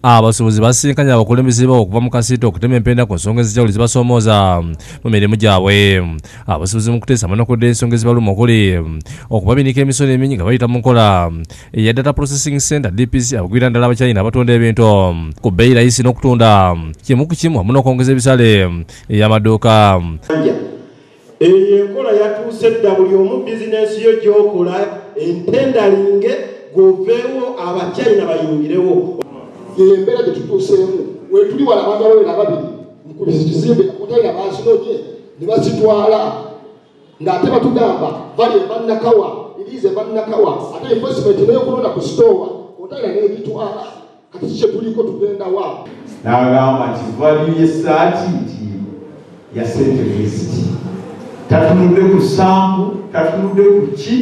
Abasuubuzi basisinkanye abakulembeze baabwe okuva mu kasiita okutema empenda ku nsonga ez'enjawulo ezibasoomooza mu mirimu gyabwe. Abasuubuzi mu kuteesa banokodde ensonga ezibaluma okuli okubabinika emisolo emingi nga bayita mu nkola eya Data Processing Center DPC, abagwira ddala Abachina abatunda ebintu ku bbeeyi layisi n'okutunda kimu ku kimu wamu n'okwongeza ebisale ey'amaduuka. Eyo enkola yatuuse dda, buli omu bizinensi yo gy'okola entendalinge gwoveewo Abachina bayingirewo. Embeera gye tutuuseemu wetuli wala, abantu abawera ababiri ku kizimbe konteyina bazinonye ne bazitwala, ng'ate batugamba bali ebannakawa iriiza ebannakawa, ate enforcement n'ekulonda ku sitoowa konteyina n'egitwala. Kati kiki tuliko, tugenda wa? N'agamba nti value y'essaati nti ya sente bweziti, tatunudde ku sample, tatunudde ku ki,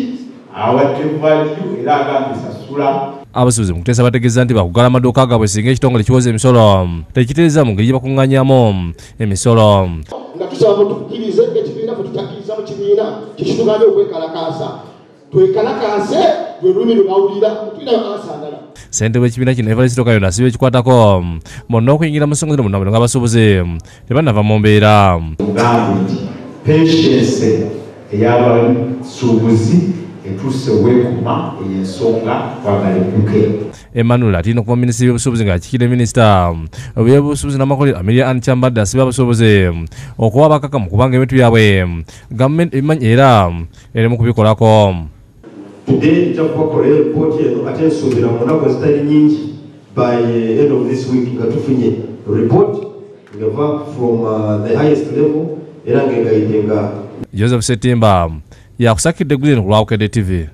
awadde value era agambye sasula. Abasuubuzi mu kuteesa bategeeza nti bakugala amaduuka gaabwe singa ekitongole kiwoza emisolo tekitereeza mu ngeri gye bakuŋŋaanyamu emisolo. Nga tusaba mutukkirize ng'ekibiina, fe tutakkiriza mu kibiina kikituganye okwekalakaasa, twekalakaase lwe lulimi lwe bawulira, tulinayo ansa ndala. Ssentebe w'ekibiina kino Evaristo Kayondo asibye ekikwatako bonna okuyingira mu nsonga zino munnamawulire ng'abasuubuzi tebannava mu mbeera. Mugambe nti patience ey'abasuubuzi etuuse weekuma, eyo ensonga twagala edduke. Emmanuel Atieno okuva mu minisitule y'obusuubuzi ng'akiikirira minisita w'ebyobusuubuzi n'amakolero Amelia Ann Kyambadde asibye abasuubuzi okuba abakakamu kubanga ebintu byabwe gavumenti ebimanyi era eri mu kubikolako. Today nja kubakolayo ripooti eno, ate nsuubira mu nnaku ezitali nyingi, by end of this week, nga tufunye report ngeva from the highest level era ng'egayidde nga Joseph Setimba yakusakidde eggulire ku lwa Bukedde TV.